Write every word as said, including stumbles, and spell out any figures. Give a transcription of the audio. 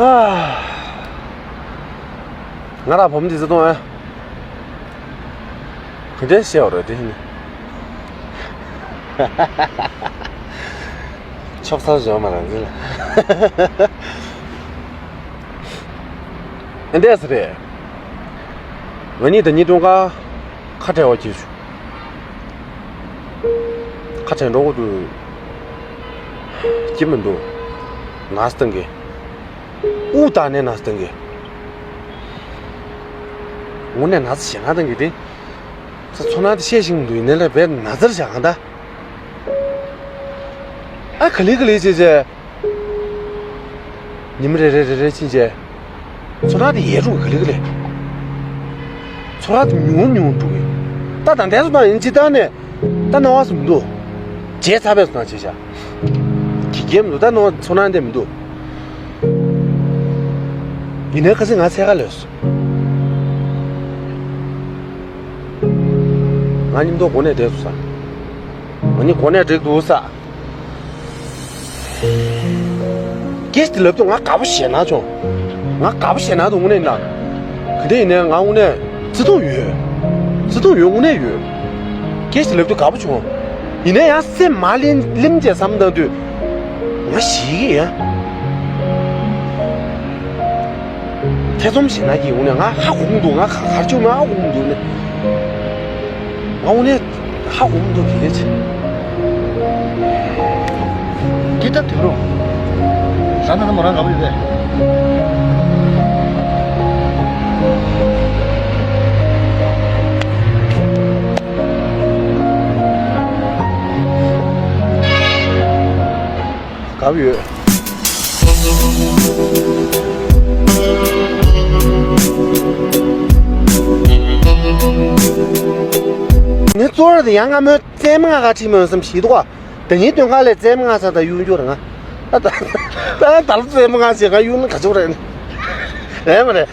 ཨ། ང་རང་བུ་མོ་འདི་ཚོ་གཏོང་ཨེ། ག་འདྲས་བཤད་པ་རེད་དེ་ནི། ཆོག་ཚར་བྱུང་མ་རང་ཚིག་ལ། ཨེ་འདྲས་རེད། ང་གཉིས་ད་ཉིད་སྟོན་ཁ་ཁ་བྲལ་བ་གྱིས་ཤོག་ཁ་བྲལ་འགྲོ་གི་འདུག་སྐྱིད་མི་འདུག་ན་ཚ་བཏང་གི་དབུགས་བཏང་ནས་ན་ཚ་བཏང་གི་དངོས་གནས་ན་ཚ་ཞེ་དྲག་བཏང་གི་དེ། ཚོ་ཚོ་ན་དེ་བཤད་ཤིང་འདུག་ཡིན་ནའི་ལས་བས་ན་ཚར་བཞག་གང་ད། ཨ་ག་ལེ་ག་ལེ་བྱས་བྱས། ཉི་མ་རེ་རེ་རེ་རེ་ཕྱིན་བྱས། ཚོ་རག་དེ་ཡལ་འགྲོ་གི་ག་ལེ་ག་ལེ། ཚོ་རག་དེ་ཉུང་ཉུང་འགྲོ་གི། ད་ད་འདས་སོང་ད་ཡིན་ཅི་ད་ནས། ད་ནོར་བ་སུ་མི་འདུག་བྱས་ཚར་བས་སོང་ན་བྱས་བྱ། གི་གེམ་འདུག་ད་ནོར་ཚོ་ན་འདས་མི་འདུག་ཡིན་ནའི་ཁ་སང་ང་འཚོལ་ག་ལོས་སོང་། ང་མཉམ་དུ་གོ་གནས་བསྡད་འདུག་ས། ང་གཉིས་གོ་གནས་འགྲིག་འདུག་ས། སྐད་ཆ་དེ་ལབ་དུས་ང་དགའ་པོ་ཞེ་དྲག་བྱུང་། ང་དགའ་པོ་ཞེ་དྲག་འདུག་དངོས་གནས་ཡིན་ན། ག་འདྲ་ཡིན་ནའི་ང་དངོས་གནས་བརྩེ་དུང་ཡོད། བརྩེ་དུང་ཡོད་དངོས་གནས་ཡོད། སྐད་ཆ་དེ་ལབ་དུས་དགའ་པོ་བྱུང་། ཡིན་ན་ཡང་སེམས་མ་ལིམ་ལིམ་བྱས་བསམ་བཏང་དུས། ང་ཞེད་ཀྱི་ཡ། ཐེ་ཚོམ་ཞེ་དྲག་གིས་འོང་ནས་ང་ཧ་གོ་གི་འདུག་ང་ག་གར་བཅུག་མིན་ཧ་གོ་གི་འདུག་ནས། ང་འོང་ནས་ཧ་གོ་གི་འདུག་གི་ལས་ཆེ། འདི་ལྟ་དུས་རུང་། ཟ་ན་ན་མོ་རང་དགའ་པོ་ཡོད་པས། དགའ་པོ་ཡོད། ངས་གཙོ་བོ་དེ་ཡང་སྔ་མོའི་རྩེད་མོ་ང་ག་ཁྲིད་མོ་ཡོང་བསམ་ཞིག་འདུག་ད་ཉིན་སྟོན་ཁ་ལས་རྩེད་མོ་ང་ས་ད་གཡུག་འགྱོ་རེད་ང་། ད་ད་ད་ལོ་རྩེད་མོ་ང་ཞེ་ག་གཡུག་ན་ག་ཚོད་རེད། རེད་མ་རེད།